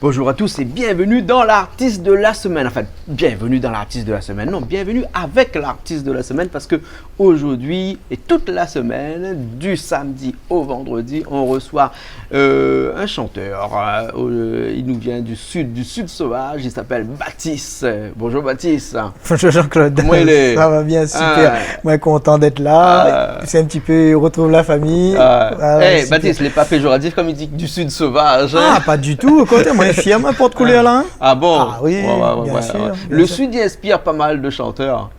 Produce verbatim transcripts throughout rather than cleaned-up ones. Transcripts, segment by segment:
Bonjour à tous et bienvenue dans l'artiste de la semaine. Enfin, bienvenue dans l'artiste de la semaine. Non, bienvenue avec l'artiste de la semaine parce que aujourd'hui et toute la semaine, du samedi au vendredi, on reçoit, euh, un chanteur. Euh, euh, il nous vient du sud, du sud sauvage. Il s'appelle Batis. Euh, bonjour Batis. Bonjour Jean-Claude. Koman i lé ? Sa va bien, super. Ah. Moin kontan d'èt la. Ah. Sé in ti pé retrouv la fami. Ah. Voilà, super. Eh, Batis, lé pa péjoratif kom i di du sud sauvage, hein ? Ah, pa ditou. Okontrèr, moin lé fièr, moin, port koulèr la, hein. Ah bon ? Ah oui, bien sûr, bien sûr. Le sud i inspir pa mal de shantèr. Hein ?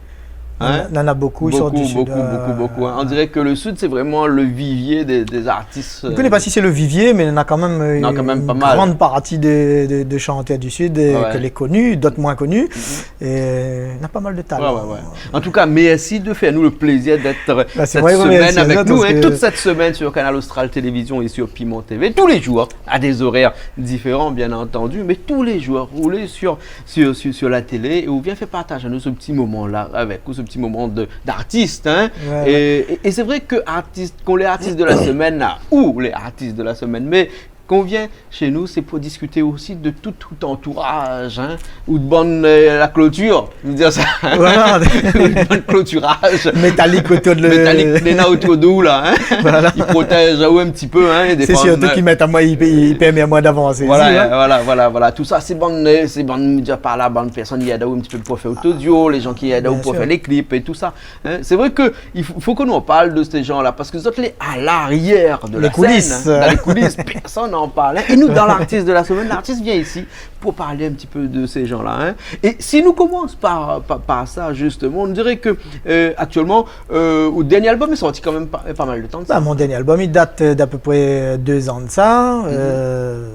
Nana, nana bokou i sort du sud, bokou, bokou, euh, bokou, hein. On dirait que le sud, c'est vraiment le vivier des, des artistes, euh. Mi koné pa si sé le vivié, mé nana kan mèm, euh, in gran parti de, de, de shantèr du sud, euh, ke lé koni, d'ot moin koni. Nana kan mèm, euh, in gran parti. Ouais, ouais. Mm. É, euh, nana pa mal de talan. Ouais, ouais, ouais. En tout cas, merci de faire nous le plaisir d'être, euh, cette semaine avec nous, hein, toute cette semaine sur Kanal Austral Télévision et sur Piment T V, tous les jours, à des horaires différents, bien entendu, mais tous les jours, ou lé sur, sur, sur, sur la télé, é ou vien fé partaj anou se ti moman-la avèk ou, se ti moman de, d'artist, hein. Ouais, ouais. É, é, é sé vré ke artist, kan lé artist de la semèn la, ou lé artist de la semèn, mé kan ou vien shé nou, sé pou diskité osi de tout, tout antouraz, hein, ou de bann, euh, la klotir, mi vé dir sa. Voilà. Ou de bann klotiraz métalik otour de le, métalik, néna otour de ou la, hein. Voilà. I protèz aou in ti pé, hein, é défoi, sirtou mé ki mèt amoin, i, i pèrmèt amoin d'avansé osi, hein. Voilà, voilà, voilà. Tout sa, sé bann, euh, sé bann, mi vé dir par la, bann pèrsone i èd aou in ti pé pou fé out odio, lé jan ki èd aou pou fé lé klip é tout sa. Bien sûr. Hein, sé vré ke i fo, fo ke nou parl de sé jan-la, parske zot lé a l'arièr de la sèn, hein, dan lé koulis, pèrsone i anparl, hein. É nou, dan l'artist de la semèn, l'artist i vien isi pou parl in ti pé de sé jan-la, hein. É si nou komans par, par, par sa, justeman, mi diré ke, euh, aktièlman, euh, out dèrnié album lé sorti kan mèm pa, pa mal de tan de sa. Ba, mon dèrnié album, i dat, euh, d'à peu près, euh, dé zan de sa. Mhm. Euh,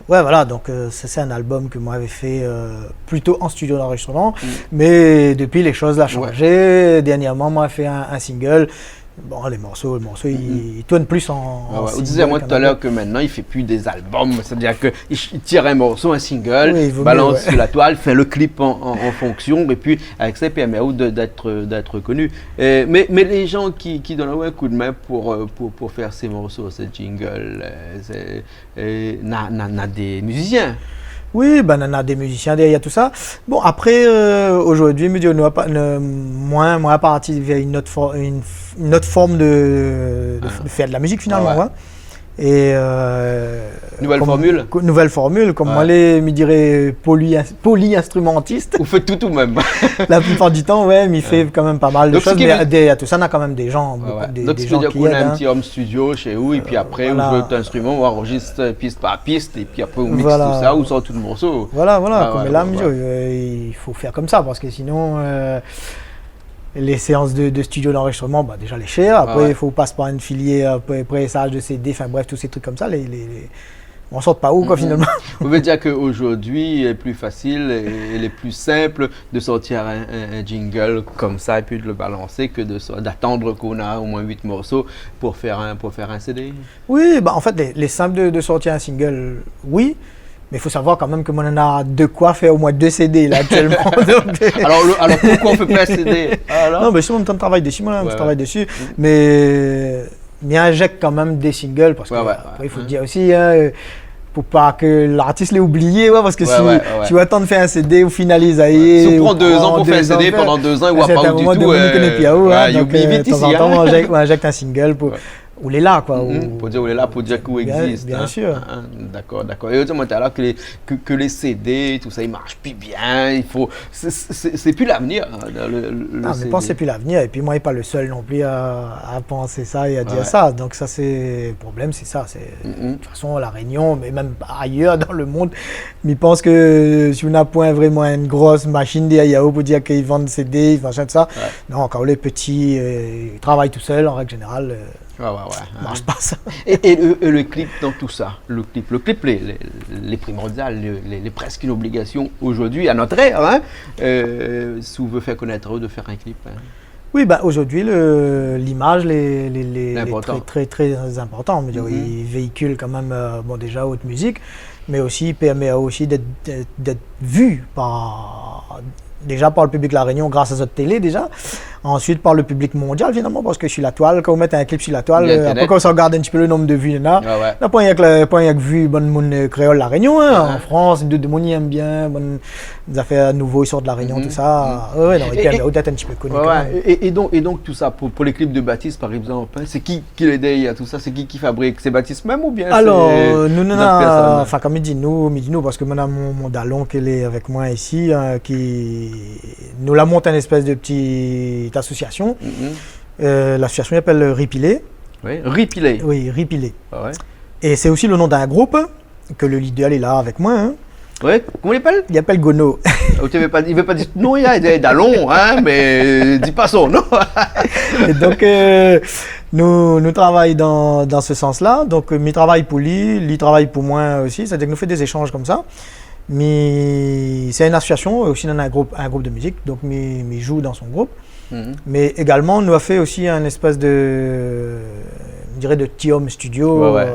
Ouais, voilà, donk, euh, sa sé in album ke moin lavé fé, euh, plito an studio d'anrozistroman, mé dopi lé shoz la shanzé. Ouais. Dèrnièrman, moin la fé in, in single. Bon, lé morso, lé morso, i, i tourn plis an, an single kan mèm. Ah ouais, ou té di amoin talèr ke mintnan i fé pi dé album, sétadir ke i, i tir in morso, in single, i vo mié, balans sur la toile, fé le klip an, an, an fonksion, épi avèk sa i pèrmé aou de, d'èt, d'èt koni. Euh, mé, mé lé jan ki, ki done aou in kou d'min pou, euh, pou, pou fé sé morso, sé jingle, euh, sé É na, na, na dé mizisien. Oui, bin, na, na dé mizisien dèrièr tout sa. Bon, apré, euh, ojourdui, mi di, nou va pa, nou, moin, moin la parti vèr in ot for-, in, in ot form de, de fèr de la mizik, finalman, ouais. Ah ouais. É, euh, nouvèl formil. Nouvèl formil, kom moin lé, mi diré, poli-, poli-instrumantis. Ou fé tout ou mèm. La plipar di tan, ouais, mi fé kan mèm pa mal de shoz, mé dèrièr tout sa, na kan mèm dé jan, bokou de, dé jan ki èd, hein. Donk, sa i vé dir ou na in ti home studio shé ou, épi apré, ou zoué out instriman, ou anrozis pis par pis, épi apré, ou miks tout sa, ou sort out morso. Voilà, voilà. Ah ouais, kom la, mi di, euh, i fo fèr komsa, parske sinon, euh, lé séans de, de studio d'anrozistroman, ba, déja, lé shèr. Apré, i fo pas par in filièr, apré, présaz de CD, anfin bref, tout sé trik komsa, lé, lé, lé, ou sort pa ou, koi, finalman. Ou vé dir ke ojourdui, lé pli fasil é, é lé pli sinp de sortir in, in, in jingle komsa épi de le balansé ke de so-, d'atann k'ou na omoin uit morso pou fèr in, pou fèr in CD ? Oui, ba, an fèt, lé, lé sinp de, de sortir in single, oui, mé i fo savoir kan mèm ke moin néna de koi fèr omoin dé CD la, aktièlman. Donk, euh, alor, le, alor, poukoi ou fé pa in CD ? Alor ? Non, mé si, moin lé antrin travay dési, moin, moin travay dési, mé mi injèk kan mèm dé single, parske apré, i fo dir osi, hein, euh, pou pa ke lartis lé oublié, ouais, parske si, si ou atann fé in CD, ou finaliz ali, si ou pran dé zan pou fé in CD, pandan dé zan, i oi pa ou ditou, euh, i oubli vit isi, hein. Donk, euh, tazantan, ou injèk, ou injèk in single pou, ou lé la, koi, pou dir ou lé la, pou dir k'ou égzis, hein. Bien, bien sir. Hein, hein, dakor, dakor. É ou di amoin talèr ke lé, ke, ke lé CD, tout sa, i marsh pi bien, i fo Sé, sé, sé, sé pi lavnir, hein, le, le CD. Non, mé mi pans sé pi lavnir, épi moin lé pa le sèl non pli a, a pans sa é a dir sa. Donk sa, sé, problèm, sé sa. Sé, de tout fason, La Rényon, mé mèm ayèr dan le monn, mi pans ke si ou na poin vréman in gro mashine dèrièr aou pou dir ke i vann CD, i vann sa, tout sa. Non, kan ou lé pti, euh, travay tousèl, an règ zénéral, euh, Ouais, ouais, ouais. Marsh pa sa. É, é le, é le klip dan tout sa, le klip, le klip lé, lé, lé primordial, lé, lé, lé prèsk in obligasion ojourdui, a nout èr, hein, euh, si ou vé fèr konèt aou, de fèr in klip, hein. Oui, ba, ojourdui, le, limaz lé, lé, lé, lé trè, trè, trè inportan. Mi vé dir, i véikil kan mèm, euh, bon, déja, out mizik, mé osi, i pèrmé osi d'èt, d'èt, d'èt vu par, déja par le piblik La Rényon gras a zot télé, déja. Ansuit, par le piblik mondial, finalman, parske si la toil, kan ou mèt in klip si la toil, apré, kan ou sa gard in ti pé le nonb de vi néna, na pa rienk la, pa rienk vi bann moun, euh, kréol La Rényon, hein, an Frans, dot moun i èm bien, bann zafèr nouvo i sort La Rényon, tousa. Ouais, ouais, non, épi, é, ou doi èt in ti pé koni kan mèm. É, é donk, é donk, tousa, pou, pou lé klip de Batis, par égzanp, hein, sé ki ki lé dèrièr tousa, sé ki ki fabrik, sé Batis mèm oubien sé dot pèrsone ? Alor, euh, nou, nou na, anfin, kom mi di nou, mi di nou, parske moin na mon, mon dalon ki lé avèk moin isi, hein, ki, nou la mont in éspès de ti asosiasion. Euh, l'asosiasion i apèl Ripilé. Oui, Ripilé. Oui, Ripilé. Ah ouais. É sé osi le non d'in group ke le lidèr lé la avèk moin, hein. Ouais, koman li apèl ? Li apèl Gono. Ou té vé pa, li vé pa dir non, li lé dalon, hein, mé di pa son non. É donk, euh, nou, nou travay dan, dan se sans-la. Donk, euh, mi travay pou li, li travay pou moin osi. Sétadir ke nou fé dé zéshanj konmsa. Mi, sé in asosiasion, é osi nou na in group, in group de mizik. Donk, mi, mi zoué dan son group. Mé égalman, nou la fé osi in éspès de, mi diré, de ti home studio, euh,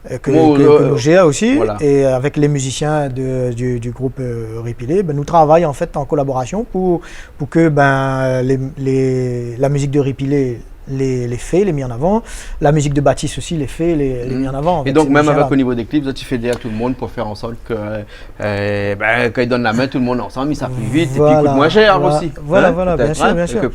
euh, ke, ke, ke nou zèr osi, é avèk lé mizisien de, du, du group, euh, Ripilé, bin, nou travay, an fèt, an kolaborasion pou, pou ke, bin, lé, lé, la mizik de Ripilé, lé, lé fé, lé mi an avan, la mizik de Batis osi, lé fé, lé, lé mi an avan. É donk, mèm avèk, o nivo dé klip, zot i fé dèrièr tout le moun pou fé an sort ke, euh, bin, kan i donn la min tout le moun ansanm, sa i pli vit, épi i kout moin shèr osi, hein, pétèt, hein, kèlkepar. Voilà, voilà, bien sûr, bien sûr.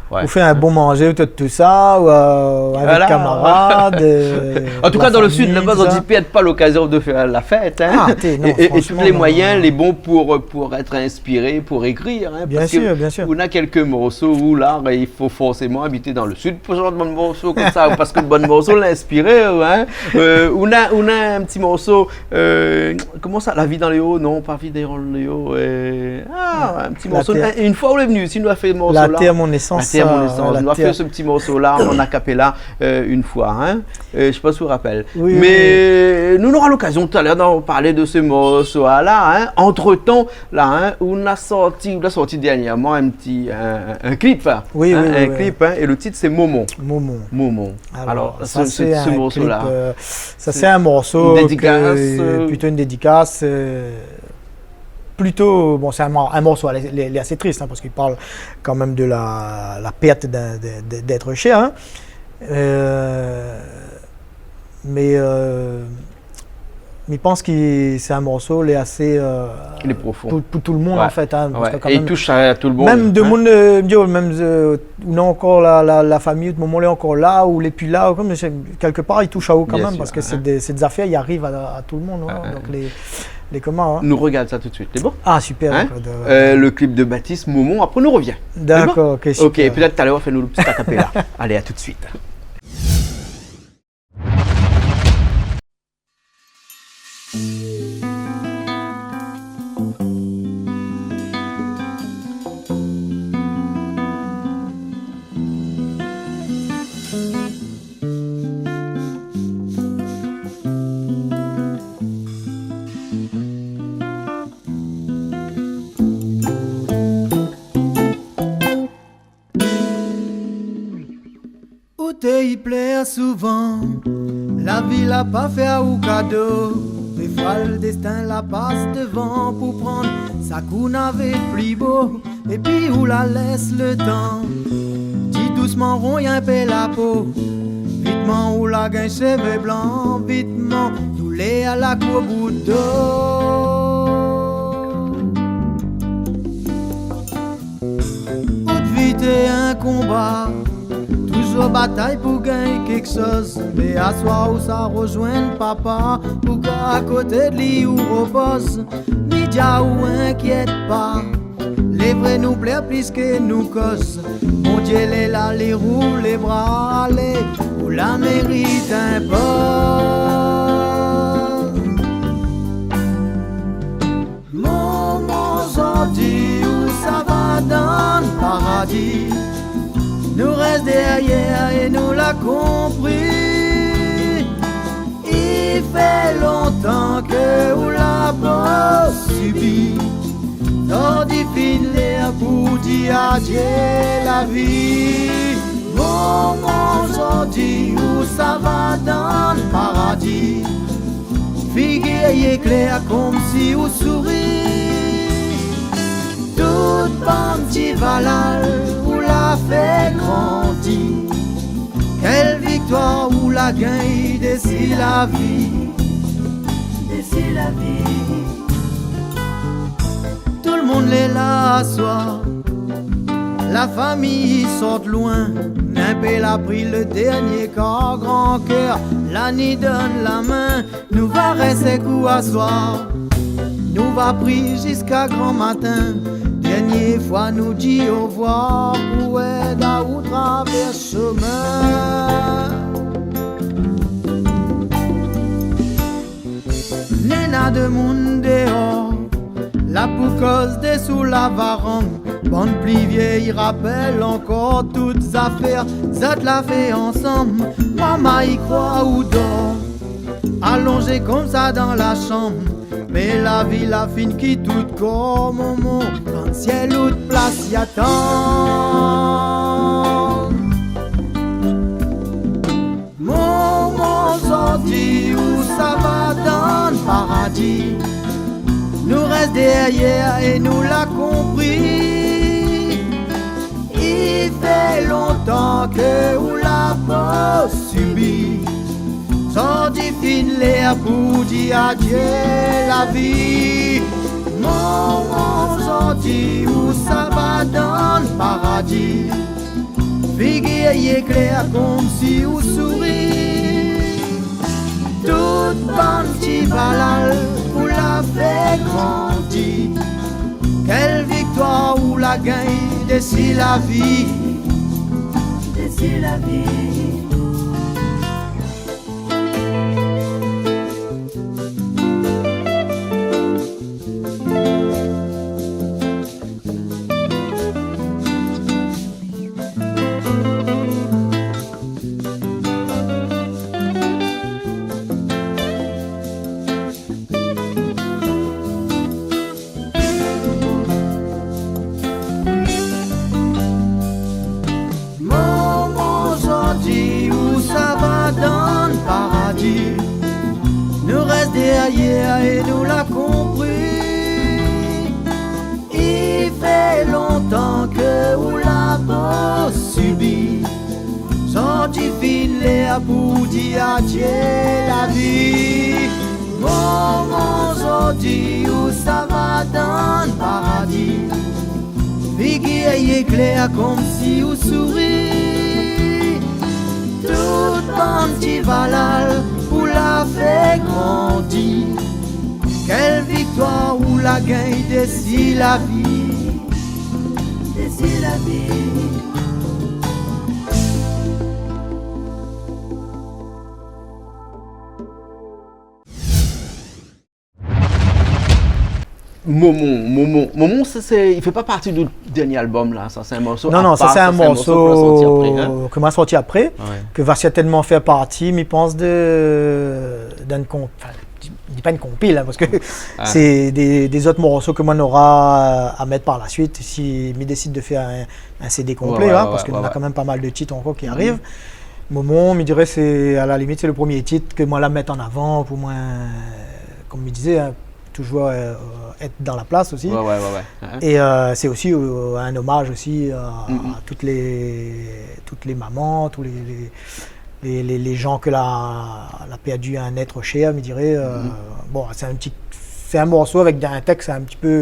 Ouais. Ou fé in bon manzé, ou tout, tousa, ou, euh, avèk kamarad, euh, la fami, tousa. An tou ka, dan le sud laba, zot i pèrd pa lokazion de fé la fèt, hein. Ah, té, non, é, é, é tout lé moiyin lé bon pou, pou èt inspiré, pou ékrir, hein, parske ou na kèlk morso ou la, i fo forséman abit dan le sud pou se janr de bann morso konmsa, parske bann morso lé inspiré, hein. Euh, ou na, ou na in ti morso, euh, koman sa, La vi dan lé o, non, pa Vi dan lé o, euh, ah, in ti morso. La tèr. In foi ou lé vni isi, nou la fé morso-la. La tèr mon nésans, euh, la tèr. Nou la fé se ti morso-la an a cappella, euh, in foi, hein. Euh, mi koné pa si ou rapèl. Oui, oui, oui. Mé nou nora lokazion talèr d'an parl de se morso-la, hein. Antretan, la, hein, ou la sorti, ou la sorti dèrnièrman in ti, in, in, in klip, hein, in klip, hein, é le tit sé Momon. Oui, oui, oui, oui. Momon. Momon. Alor, alor, sa, sé, sé in klip, euh, sa, sé in morso ke, plito in dédikas, euh, plito, bon, sé in mor-, in morso, lé, lé, lé asé trist, hein, parske i parl kan mèm de la, la pèrt d'in, de, de, d'èt shèr, hein. Euh, mé, euh, mi pans ke sé in morso, lé asé, euh, pou, pou tout le moun, an fèt, hein, parske kan mèm, é i toush a tout le moun, hein. Mèm de moun, euh, mi di, mèm, euh, ou na ankor la, la, la fami, out momon lé ankor la, ou lé pi la, ou konm, sé, kèlkepar, i toush aou kan mèm, parske sé dé, sé dé zafèr, i ariv a, a tout le moun, hein, donk lé, lé koman, hein. Nou rogard sa tout de suit, lé bon ? Ah, super, Jean-Claude, ouais. Euh, le klip de Batis, Momon, apré nou rovien. Lé bon ? D'accord, ok, super. Ok, pétèt talèr ou fé anou le ti a cappella. Alé, a tout de suit. Ou té i plèr souvan, la vi la pa fé aou kado. Défoi le dèstin la pas devan pou pran sak ou navé pli bo. Épi ou la lès le tan, ti dousman rogn in pé la po. Vitman ou la gingn sévé blan, vitman doulèr la kour bout do. Out vi té in konba, touzour batay pou gingn kékshoz. Mé aswar ou sa rozoinn papa, pou ke a koté de li ou ropoz. Ni dia ou inkièt pa, lé vré nou plèr plis ke nou koz. Bondié lé la, li rouv lé bra, lé ou la mérit in poz. Momon, zordi ou sava dan paradi. Nou rès dèrièr é nou la konpri. I fé lontan ke ou la pa sibi. Zordi fine lèr pou di adié la vi. Momon, zordi ou sava dan paradi. Figir i éklèr konmsi ou souri. Tout bann ti valal ou Fé grandi. Kèl viktoir ou la gingn dési la vi. Dési la vi. Tout le moun lé la aswar. La fami i sort loin. Nin pé la pri le dernié kar gran kèr. La ni donn la min. Nou va rès èk ou aswar, nou va pri ziska gran matin. Dernié foi nou di orvoir pou èd aou travèrs somin. Néna demoun déor, la pou koz désou la varang. Bann pli vié i rapèl ankor tout zafèr zot la fé ansanm. Mama i kroi ou dor, alonzé konmsa dan la shanm. Mé la vi la fine kit out kor, momon, dan sièl out plas i atann. Momon, zordi ou sava dan paradi. Nou rès dèrièr é nou la konpri. I fé lontan ke ou la pou sibi. Zordi fine lèr pou di adié la vi. Momon, zordi ou sava dan paradi. Figir i éklèr konmsi ou souri. Tout bann ti valal ou la fé grandi. Kèl viktoir ou la gingn dési la vi. Dési la vi. Momon, zordi ou sava dan paradi. Nou rès dèrièr é nou la konpri. I fé lontan ke ou la pou sibi. Zordi fine lèr pou di adié la vi. Momon, zordi ou sava dan paradi. Figir i éklèr konmsi ou souri. Tout bann ti valal ou la fé grandi. Kèl viktoir ou la gingn dési la vi. Dési la vi. Momon, Momon, Momon, sé, sé, i fé pa parti di dernié album la, sa sé in morso... Non, non, sa sé in morso ke la sorti apré, ke va sèrtènman fé parti, mi pans, de, d'in kon-, anfin, di, di pa in konpil, in, parske sé dé, dé zot morso ke moin nora a mèt par la suit, si mi désid de fé in, in CD konplé, parske nana kanmèm pa mal de tit ankor ki ariv. Momon, mi diré, sé, a la limit, sé le promié tit ke moin la mèt an avan pou moin, konm mi dizé, in, toujour, eu, èt dan la plas osi. É, eu, sé osi, eu, in omaz osi a, a tout lé, tout lé momon, tout lé, lé, lé, lé, lé jan ke la, la pèrdi in èt shèr, mi diré, eu, bon, sé in ti, sé in morso avèk in tèks in ti pé,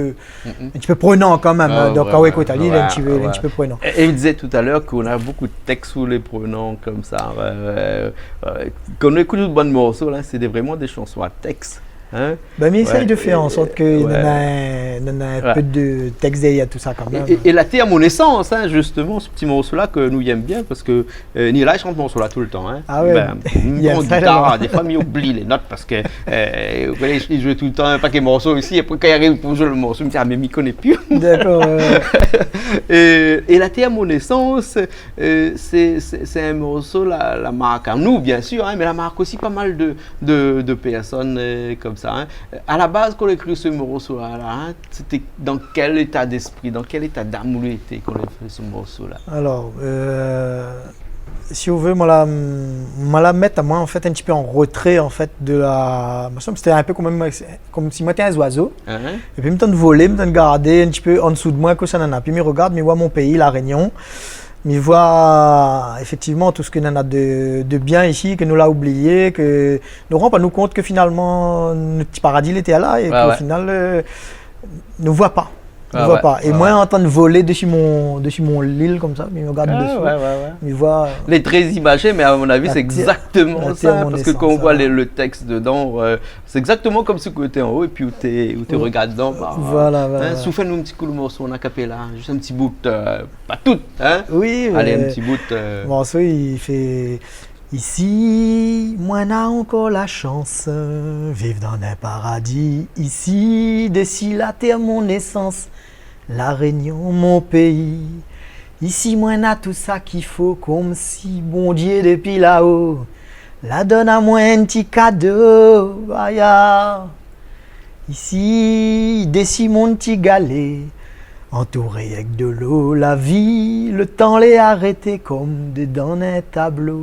in ti pé prénan kanmèm, in. Donk, kan ou ékout ali, lé in ti pé, lé in ti pé prénan. É, é ou dizé talèr ke ou na bonpé de tèks ou lé prénan konmsa, eu, eu, kan ou ékout out bann morso la, sé dé, vréman dé shanson a tèks. In ? Bin, mi éséy de fé an sort ke nana, nana in pé de tèks dèrièr tousa kanmèm. É, é, é La Terre Mon Essence, in, zistoman, se ti morso la ke nou i èm bien, parske, eu, Nilay i shant morso la toultan, in. A oué. Bin, i èm sa, gitar, défoi mi oubli lé not parske, eu, ou koné, li zoué toultan in pakèt morso isi, é apré, kan li ariv pou zoué le morso, mi di, a, mé mi koné pi. Dakor, oué. É, é La Terre Mon Essence, eu, sé, sé, sé in morso la, la mark anou, biensir, in, mé la mark osi pa mal de, de, de pèrsone, eu, konmsa, in. A la baz, kan ou la ékri se morso la, la, in, sété dan kèl éta d'èspri, dan kèl éta d'am ou lété kan ou la fé se morso la ? Alor, eu, si ou vé, moin la, moin la mèt amoin, an fèt, in ti pé an rotré, an fèt, de la, moin sanm sété in pé konm, konm si moin té in zoizo. Épi mi tann volé, mi tann gardé in ti pé an dsou de moin, kosa nana. Épi mi rogard, mi voi mon péi, La Rényon. mi voi éfèktivman tout sak néna de, de bien isi, ke nou la oublié, ke nou rann pa nou kont ke finalman, nout ti paradi lété la, é ke o final, eu, nou voi pa. Nou voi pa. É moin, antrin volé dési mon, dési mon lil konmsa, mi rogard désou, mi voi. Lé tré imazé, mé a mon avi, sé égzaktoman sa, parske kan ou voi le, le tèks dedan, eu, sé égzaktoman konm si ou té anlèr épi ou té, ou té rogard dedan, ba, voilà, voilà. Si ou fé anou in ti kou le morso an a capella, zis in ti bout, eu, pa tout, in ? Oui, mé in ti bout, eu, le morso i fé : isi, moin néna ankor la shans, eu, viv dan in paradi isi, dési la tèr mon nésans, La Rényon, mon péi. Isi, moin néna tout sak i fo, konm si Bondié dépi lao la donn amoin in ti kado, aya. Isi, dési mon ti galé, antouré èk dolo, la vi, le tan lé arété konm dedan in tablo.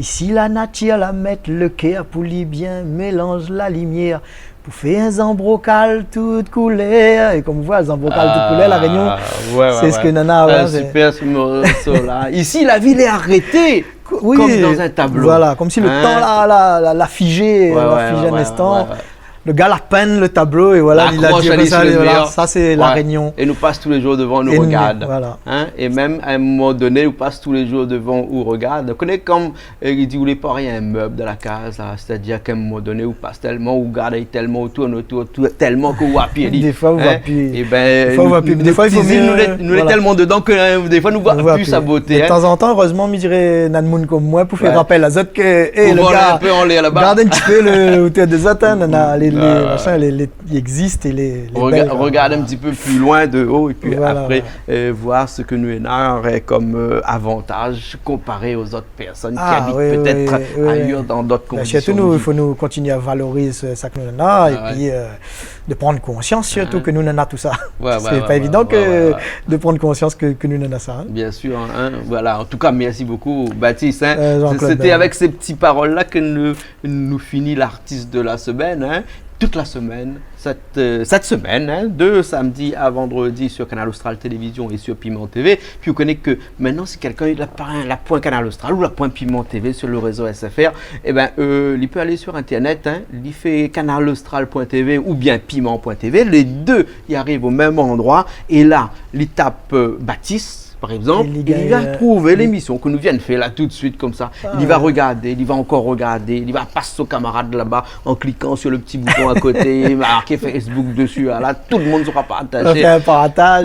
Isi, la natir la mèt le kèr pou li bien mélanz la limièr, pou fé in zanbrokal tout koulèr. É konm ou voi, zanbrokal tout koulèr, La Rényon, sé sak néna, sé super se morso la. Isi, la vi lé arété, konm dan in tablo. Voilà, konm si le tan la, la, la, la fizé, la fizé in instan. Le gars la pinn le tablo é voilà, li la di konmsa, voilà, sa sé La Rényon. É nou pas tou lé zour devan, nou rogard. É mèm a in moman doné, ou pas tou lé zour devan, ou rogard. Ou koné konm É li di, ou lé parèy in mèb dan la kaz la, sétadir k'a in moman doné, ou pas tèlman, ou gard tèlman, ou tourn otour, tourn, tèlman ke ou voi pi ali. Défoi ou voi pi. Ébin, défoi ou voi pi. Défoi i fo mié, nou lé, nou lé tèlman dedan ke, in, défoi nou voi pi sa boté, in. Mé tanzantan, erèzman, mi diré, néna moun konm moin pou fé rapèl azot ke, é, le gars, gard in ti pé le, otour de zot, in, néna lé, lé, machin, lé, lé, i égzis, é lé, lé bèl, koi. Rogard in ti pé pli loin de o, épi apré, eu, voir sak nou néna konm, eu, avantaz konparé o zot pèrsone ki abit pétèt ayèr dan d'ot kondision de vi. Bin, sirtou nou, i fo nou kontinié a valoriz, eu, sak nou néna, épi, eu, de prann konsians sirtou ke nou néna tout sa. Sé pa évidan ke de prann konsians ke, ke nou néna sa, in. Bien sir, in. Voilà. An tou ka, mèrsi bokou, Batis, in. Eu, Jean-Claude, sété avèk sé ti parol la ke nou nou fini l'artiste de la semaine, in. Tout la semèn, sèt, eu, sèt semèn, in, de samdi a vandredi sur Kanal Austral Télévision é sur Piment TV. Pi ou koné ke mintnan, si kèlkin la pa, la poin Kanal Austral ou la poin Piment TV sur le rézo S F R, ébin, eu, li pé alé sur internet, in, li fé kanal austral point T V oubien piment point T V, lé dé i ariv o mèm androi, é la, li tap, eu, Batis, par égzanp, é li va trouv lémision ke nou vien fé la tout suit konmsa. Li va rogardé, li va ankor rogardé, li va pas son kamarad laba an klikan sur le ti bouton a koté, marké Facebook dési, ala, tout le moun sra partazé.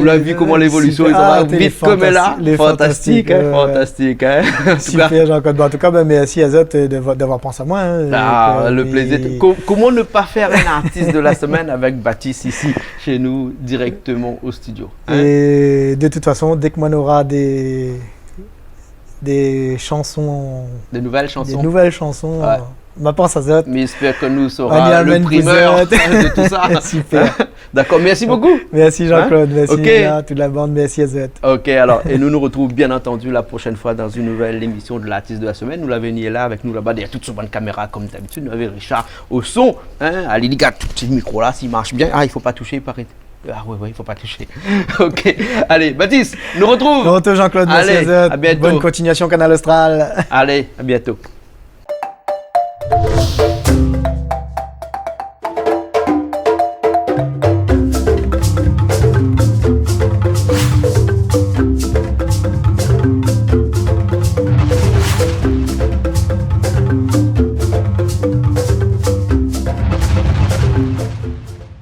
Ou la vi koman lévolision, sa va vit konm la. Lé fantastik, in, fantastik, in. Super, Jean-Claude. An tou ka, bin, mèrsi azot, eu, de, d'avoir pansé a moin, in. Le plézir. Koman ne pas faire un artiste de la semaine avec Batis isi ? Shé nou, dirèkteman o studio, in. É de tout fason, dèk moin nora dé, dé shanson, dé nouvèl shanson, ma pans azot. Mi éspèr ke nou sra le primèr de tout sa. Super. Dakor, mèrsi bokou. Mèrsi Jean-Claude, mèrsi Léna, tout la bann, mèrsi azot. OK, alor, é nou nou retrouv bien antandi la proshèn foi dan in nouvèl émision de l'artiste de la semaine. Nou lavé Niela avèk nou laba, dèrièr tout son bann kaméra konm dabitid. Nou lavé Richard o son, in, alé, li gard tout ti mikro la, si i marsh bien. A, i fo pa toushé, i paré. A oué, oué, i fo pa toushé. OK. Alé, Batis, nou retrouv. Nou retrouv, Jean-Claude, mèrsi azot. Alé, a bientôt. Bonne continuation, Kanal Austral. Alé, a bientôt.